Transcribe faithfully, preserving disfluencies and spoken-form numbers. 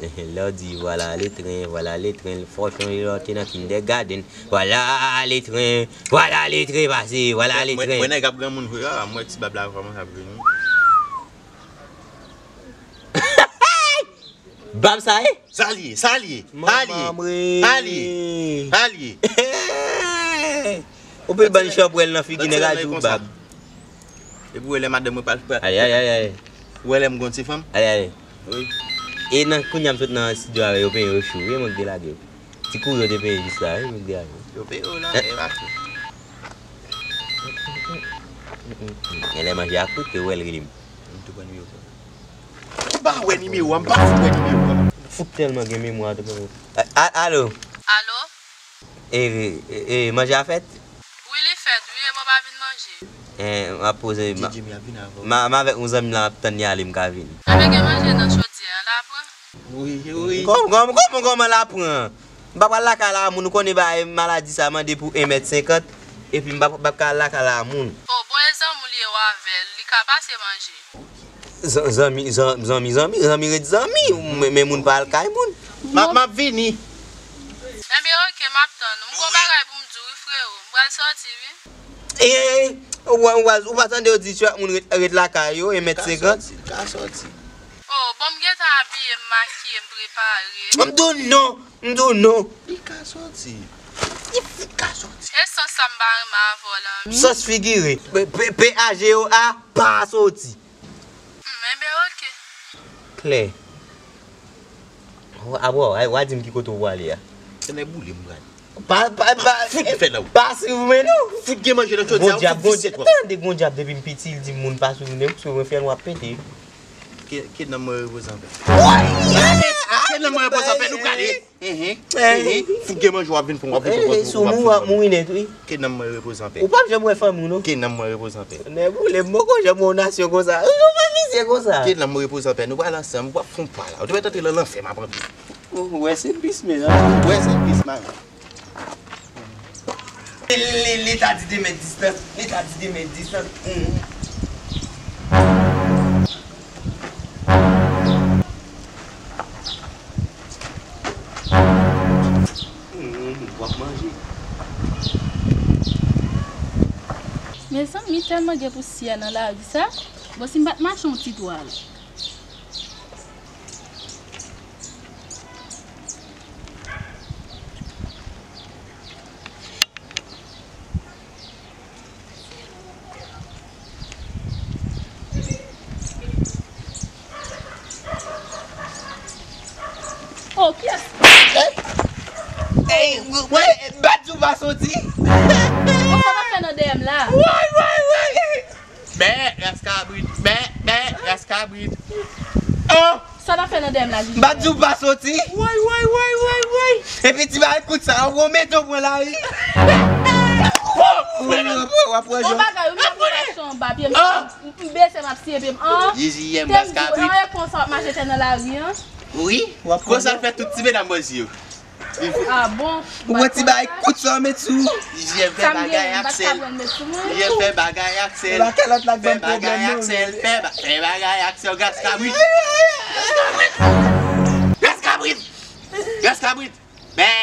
Lè w di vwala le tren, vwala le tren, fò w chonje lè w te nan kindergarten. Vwala le tren, vwala le tren pase, vwala le tren. Mwen nèg ap granmoun vre a, mwen ti bab la kòmanse ap vini. Bab sa ye? Sa l ye, sa l ye, sa l ye, sa l ye, sa l ye. Ou pil bann chanpwèl nan figi nèg a di w bab. Epi w wè lè madanm mwen pral pral. Ay, ay, ay, ay. Ou wè lè m gon ti fanm? Ay, ay. Wi. E nan kounye a m sot nan estidyo avè yo, penyen yo cho. Wi, mwen k te lage yo. Ti kouri yo te penyen jis la, wi, mwen k te lage yo. Yo penyen yo la, e pa cho. Gen lè manje a koute, ou wè l rele m. M tou pran nimewo sa. M pa wè nimewo a, m pa fout wè nimewo a. Fout tèlman gen memwa tou. A- a- Alo. Alo? E, e, e, manje a fèt? Wi, li fèt, wi, e bò pa vin manje. E, m ap poze, m a- Djidji, m ap vin avè w. M a- m avèk yon zanmi la, m ap tann li ale, m ka vini. Enben, gen manje nan chodyè a, la pran. Wi, wi. Kòm, kòm, kòm, kòman la pran? M pa pral lakay la moun, ou konnen bagay maladi sa mande pou en mèt senkant, epi m pa, pa ka al lakay la moun. O, bon, e zanmi w li ye w avè l, li ka pase manje. Zan- zanmi, zan- zanmi, zanmi, zanmi ret zanmi, men, men moun pa al kay moun. M ap, m ap vini. Enben, oke, m ap tann ou. M gon bagay pou m di w, wi, frewo. M pral sòti, wi. E, e, e, ou, ou, ou pa tande yo di chak moun ret, ret lakay yo, en mèt senkant? Ka sòti, ka sòti. O, bon, m gentan abiye, m makiye, m prepare. M di w non, m di w non. Li ka sòti. Li fou ka sòti. E sans sa m pa renmen avè w la. Sans figire. P- P- P A G E O A, pa sòti. Hmm, enben, oke. Klè. Abò, ay, w a di m ki kote w prale a. Se nèboule m prale. Pa, pa, pa, fout fè la ou. Pa swiv mwen non. Fout gen manje nan chòdyè a, fout visye twòp. Tande, gon dyab depi m piti, l di m moun pa swiv mwen, paske mwen fè l w ap pete. Ke, ke nanm mwen repoze anpè. Ke nanm mwen repoze anpè, nou prale. Fout gen manje w ap vin fè, w ap vin fè, w ap vin fè. Sou mou, w ap mouri nèt, wi. Ke nanm mwen repoze anpè. Ou p ap janm wè fanmi w non. Ke nanm mwen repoze anpè. Nèboule, m poko janm wè yon nasyon konsa. Ou pa visye konsa. Ke nanm mwen repoze anpè, nou pral ansanm, w ap fè yon pa la. Ou te mèt antre nan lanfè, m ap antre. Rest in peace, man. Rest in peace, man. Leta di de mèt distans. Leta di de mèt distans. W ap manje. Mezanmi, tèlman gen pousyè nan lari sa. Bon, si m pa t mache yon ti twal. Oh, kiyès? Ey, ey, w- w- bat di w pa soti. Bon, sa w ap fè nan dèyè m la? Woy, woy, woy. Bè, ras kabrit. Bè, bè, ras kabrit. Oh! Sa w ap fè nan dèyè m la, Jiji? M pa t di w pa soti. Woy, woy, woy, woy, woy. Epi ti bagay kout sa, w mete w pran lari. Oh! W ap pran yon bagay, ou mete w anba pye m, m bese, m ap siye pye m. An! Jiji, yè m ras kabrit. Te m di w, an, e konsa w ap mache tè nan lari, an? Wi, w ap pran. Konsa l fè tout ti medam bòz yo. Ah bon? Ou wè ti bagay kout sa w met sou. Jiji fè bagay ak sèl. Jiji fè bagay ak sèl. Fè bagay ak sèl. Fè bagay ak sèl. Fè ba- fè bagay ak sèl. Ras kabrit. Ras kabrit. Ras kabrit. Bè.